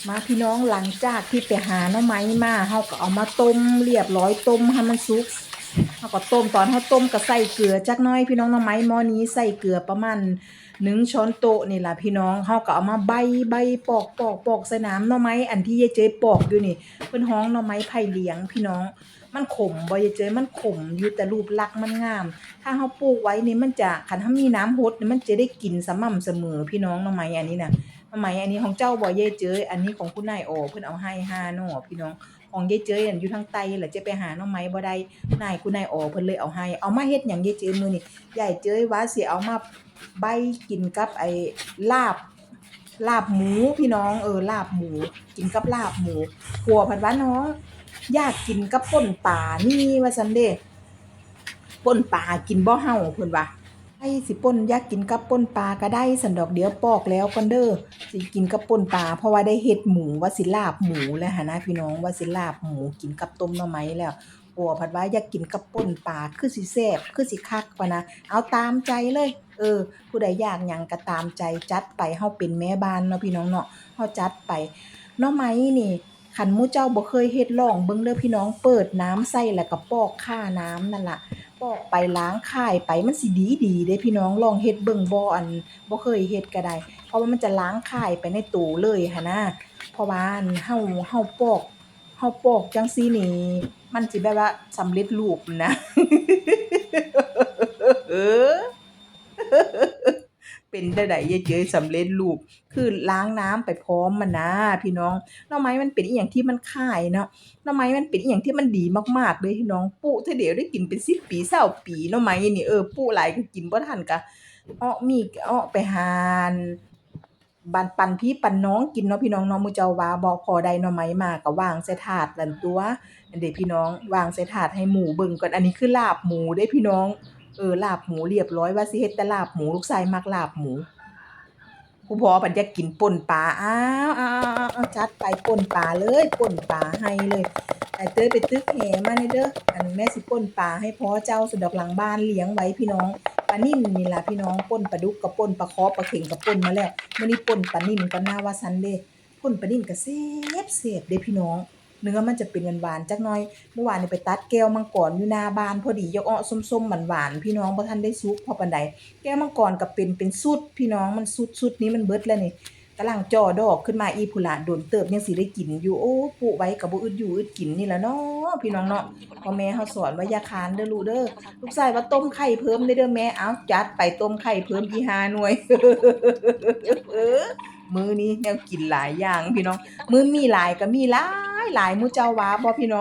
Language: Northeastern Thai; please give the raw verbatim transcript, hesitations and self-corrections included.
มาพี่น้อง หลังจากที่ไปหาหน่อไม้มา เฮาก็เอามาต้มเรียบร้อย ต้มให้มันสุก เฮาก็ต้ม ตอนเฮาต้มก็ใส่เกลือจักหน่อยพี่น้อง หน่อไม้หม้อนี้ใส่เกลือประมาณหนึ่งช้อนโต๊ะนี่ล่ะพี่น้อง เฮาก็เอามาใบ ใบปอก ปอก ปอกใส่น้ำ หน่อไม้อันที่ยายเจยปอกอยู่นี่ เพิ่นฮ้องหน่อไม้ไผ่เหลียงพี่น้อง มันขมบ่ยายเจย มันขมอยู่ แต่รูปลักษณ์มันงาม ถ้าเฮาปลูกไว้นี่มันจะ คันเฮามีน้ำหดนี่มันจะได้กินสม่ำเสมอพี่น้อง หน่อไม้อันนี้น่ะ หน่อไม้อันนี้ของเจ้าบ่ยายเจย อันนี้ของคุณนายออ เพิ่นเอาให้ห้าหน่อพี่น้อง ของยายเจยอันอยู่ทางใต้ล่ะ จะไปหาหน่อไม้บ่ได้ นายคุณนายออเพิ่นเลยเอาให้ เอามาเฮ็ดหยังยายเจยมื้อนี้ ยายเจยว่าสิเอามาใบกินกับไอ้ลาบ ลาบหมูพี่น้อง เออ ลาบหมู กินกับลาบหมู ผัวผัดว่าน้อง อยากกินกับป่นปลานี่ว่าซั่นเด้ ป่นปลากินบ่เฮา เพิ่นว่า ไอ้สิป่น อยากกินกับป่นปลาก็ได้ สันดอก เดี๋ยวปอกแล้วก่อนเด้อ สิกินกับป่นปลา เพราะว่าได้เฮ็ดหมู ว่าสิลาบหมูแล้วหั้นนะพี่น้อง ว่าสิลาบหมูกินกับต้มหน่อไม้แล้ว ผัวผัดว่าอยากกินกับป่นปลา คือสิแซ่บ คือสิคัก พะนะ เอาตามใจเลย เออ ผู้ใดอยากหยังก็ตามใจ จัดไป เฮาเป็นแม่บ้านเนาะพี่น้องเนาะ เฮาจัดไป หน่อไม้นี่ คันหมู่เจ้าบ่เคยเฮ็ด ลองเบิ่งเด้อพี่น้อง เปิดน้ำใส่แล้วก็ปอกข่าน้ำนั่นล่ะ ปอกไปล้างข่ายไป มันสิดีดีเด้พี่น้อง ลองเฮ็ดเบิ่ง บ่ อัน บ่เคยเฮ็ดก็ได้ เพราะว่ามันจะล้างข่ายไปในโตเลยหั้นนะ เพราะว่าอัน เฮา เฮาปอก เฮาปอกจั่งซี้นี่ มันสิแบบว่าสำเร็จรูปนะ เออ เป็นจั่งใดยายเจยสำเร็จรูป คือล้างน้ำไปพร้อมมันนะพี่น้อง หน่อไม้มันเป็นอีหยังที่มันคายเนาะ หน่อไม้มันเป็นอีหยังที่มันดีมากๆเลยพี่น้อง ปลูกเทื่อเดียวได้กินเป็นสิบปี ซาวปี หน่อไม้นี่ เออ ปลูกหลายก็กินบ่ทัน ก็เอาะมีเอาะไปหา บันปันพี่ปันน้องกินเนาะพี่น้องเนาะ หมู่เจ้าว่าบ่ พอได้หน่อไม้มาก็วางใส่ถาดนั่นตั๊ว อันเด้พี่น้อง วางใส่ถาดให้หมู่เบิ่งก่อน อันนี้คือลาบหมูเด้พี่น้อง เออ ลาบหมูเรียบร้อย ว่าสิเฮ็ดแต่ลาบหมู ลูกชายมักลาบหมู ผู้พ่อเพิ่นอยากกินป่นปลา อ้าว อ้าว อ้าว อ้าว จัดไปป่นปลาเลย ป่นปลาให้เลย ไอ้เต้ยไปตึกแหมาแหน่เด้อ อันแม่สิป่นปลาให้พ่อเจ้า สะดอก หลังบ้านเลี้ยงไว้พี่น้อง ปลานิ่นนี่ล่ะพี่น้อง ป่นปลาดุกก็ป่น ปลาเคาะปลาเข็งก็ป่นมาแล้ว มื้อนี้ป่นปลานิ่นก่อนนะว่าซั่นเด้ ป่นปลานิ่นก็แซ่บแซ่บเด้พี่น้อง เนื้อมันจะเป็นหวานๆจักหน่อย เมื่อวานนี้ไปตัดแก้วมังกรอยู่หน้าบ้าน พอดีอยากเอาะส้มๆหวานๆ พี่น้อง บ่ทันได้สุกพอปานใด แก้วมังกรก็เป็น เป็นสุดพี่น้อง มันสุด สุดนี้มันเบิดแล้วนี่ กำลังจ่อดอกขึ้นมาอีกพุ้นล่ะ โดนเติบยังสิได้กินอยู่ โอ้ ปลูกไว้ก็บ่อึดอยู่อึดกินนี่ล่ะเนาะพี่น้องเนาะ พ่อแม่เฮาสอนว่าอย่าค้านเด้อลูกเด้อ ลูกชายว่าต้มไข่เพิ่มเด้อเด้อแม่ เอ้า จัดไปต้มไข่เพิ่มอีกห้าหน่วย เออ มื้อนี้แนวกินหลายอย่างพี่น้อง มื้อมีหลายก็มีหลายหลาย หมู่เจ้าว่าบ่พี่น้อง